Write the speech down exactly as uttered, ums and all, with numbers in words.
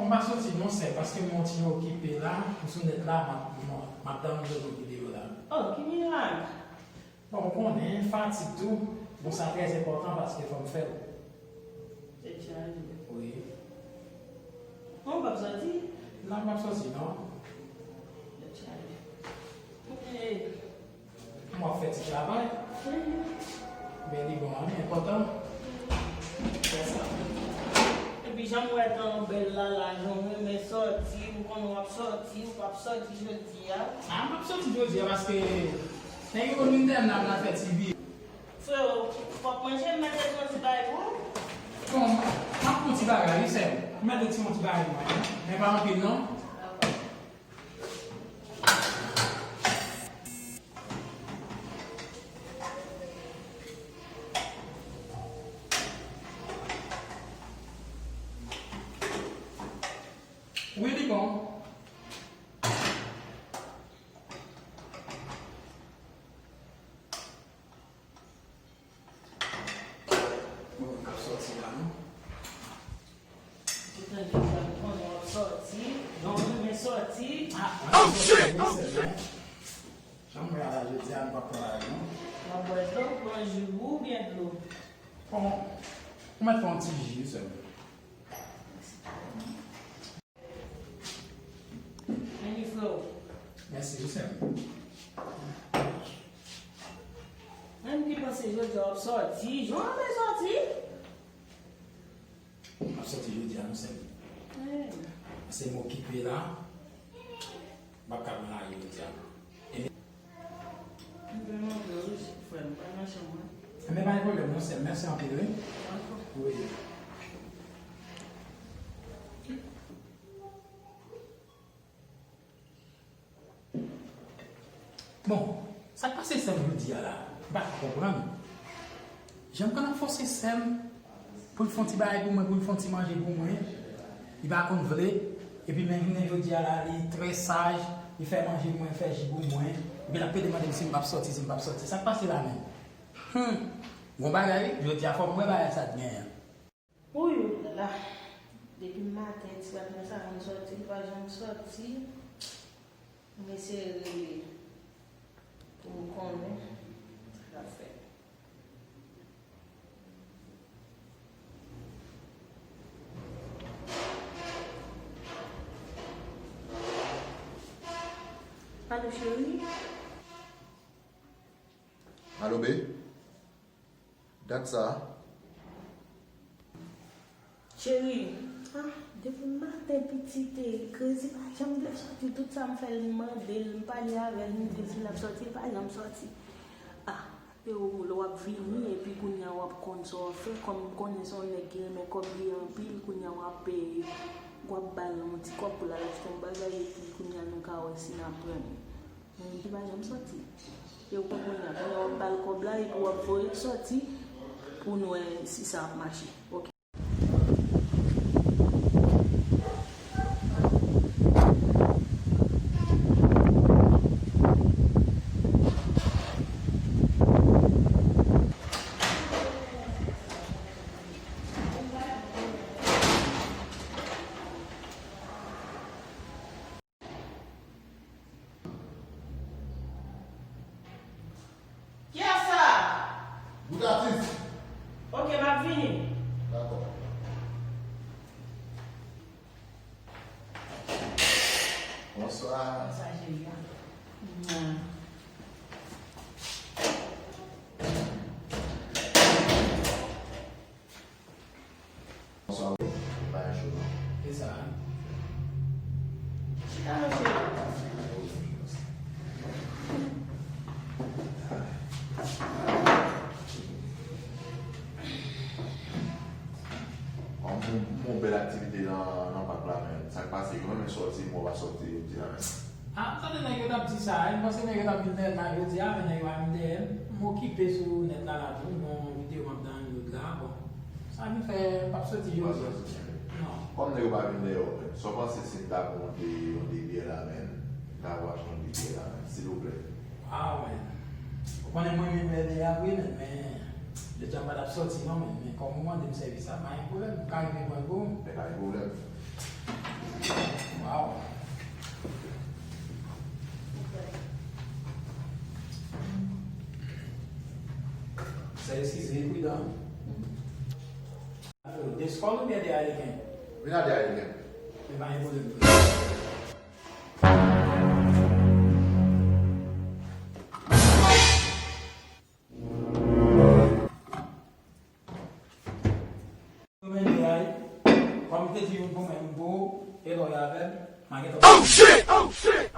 M pa soti non sè, paske m on ti okipe la, m sou nèt la, m ap, m ap, m ap download yon videyo la. Oh, ki mirak! Bon, ou konnen, fatig tou. Bon, sa trè enpòtan paske fò m fè l. Tèt chaje. Wi. Bon, ou p ap soti? Non, m p ap soti, non. Tèt chaje. Ok. M ap fè ti travay. Mhm. Men li bon, wi, enpòtan. Fè sa. Epi jan m wè tan bèl la, la, jan w renmen sòti, m konnen w ap sòti, ou p ap sòti jodi a. A, m ap sòti jodi a paske nèg yo konn vin dèyè m nan, nan fè ti vi. Freo, fòk manje, m mete yon ti bagay pou ou. Bon, m ap pran ti bagay, wi, sè m. M mete ti, yon ti bagay pou mwen, men pa anpil, non. Dakò. Wi, li bon. Bon, m ap sòti la, non. Ou tande sa, m konnen w ap sòti. Jan w renmen sòti. Ah, oh, shit! Jan m wè a la, jodi a, m p ap travay, non. W ap bwè dlo, pran ji pou ou oubyen dlo? Bon, ou mèt fè yon ti ji sèlman. Men li, freo. Mèsi, wi, sè m. Menm ki panse jodi a w ap sòti, jan w ap sòti? M ap sòti jodi a, non, sè m. Eh. Paske m okipe la. M p ap ka pran lari jodi a. M te mande w wi, frè m, pa nan chanm mwen. Men pa gen pwoblèm, non, sè m. Mèsi anpil, wi. Dakò. Wi. Bon, sa k pase sè m jodi a la? M pa ka konprann. Jan m konn ap fòse sè m pou l fè yon ti bagay pou mwen, pou l fè yon ti manje pou mwen, li pa konn vle. Epi men jounen jodi a la, li trè saj, li fè manje pou mwen, fè ji pou mwen. Epi l ap pede mande m si m p ap sòti, si m p ap sòti. Sa k pase la menm? Hum! Gon bagay, wi. Jodi a fò m wè bagay sa t genyen. Wouyou lala, depi maten ti frè mwen sa konn sòti, li pa janm sòti. M eseye rele pou m konnen sa k ap fèt. Alo, cheri? Alo, babe. Dat sa a? Cheri, ah, depi maten pitit e krezi pa janm vle sòti. Tout sa m fè l, m mande l, m pale avè l, m di l si l ap sòti, li pa janm sòti. Ah, e ou lè w ap vini, epi kounye a w ap konn sa w ap fè, kòm m konnen se yon nèg ki renmen kòb li anpil, kounye a w ap, w ap ba l yon ti kòb pou l al achte yon bagay, epi kounye a nou ka wè si n ap renmen. Moun ki pa janm sòti. E ou konprann la, kounye a w ap ba l kòb la, epi w ap voye l sòti pou n wè si sa ap mache. Oke. Kiyès sa? Bout atis. Oke, m ap vini. Dakò. Bonswa. Bonswa, cheri. Bonswa, wi. Bagay cho non. E sa a? Chita non, cheri. Bon, bon, bon, bèl aktivite nan, nan pak la, men sa k pase, yo renmen sòti, mwen pa sòti, yo di la, men. Ah, m tande nèg yo t ap di sa, e m panse nèg yo t ap vin dèyè m la jodi a, men nèg yo pa vin dèyè m. M okipe sou nèt la la tou, m gon videyo m ap download la, bon. Sa vin fè m p ap soti jodi a. Non. Kòm nèg yo pa vin dèyè w, men, sa w panse si m ta pran yon de, yon de byè la, men, m ta pran yon de byè la, men, silvouplè? Ah, men. Ou konnen mwen menm lè de a vre, men, men, jodi a m pa t ap soti non, men, men kòm ou mande m sèvis la, pa gen pwoblèm, m ka rive pran l pou ou. Men pa gen pwoblèm. Wow. Sa eskize, pridan. Deschol oubyen de Heineken? Vin a de Heineken. Men pa gen pwoblèm. Mwen de ay, kòm te di youn pou mwen, youn pou ou, e lò y avè m, ma gentan. Oh shit! Oh shit!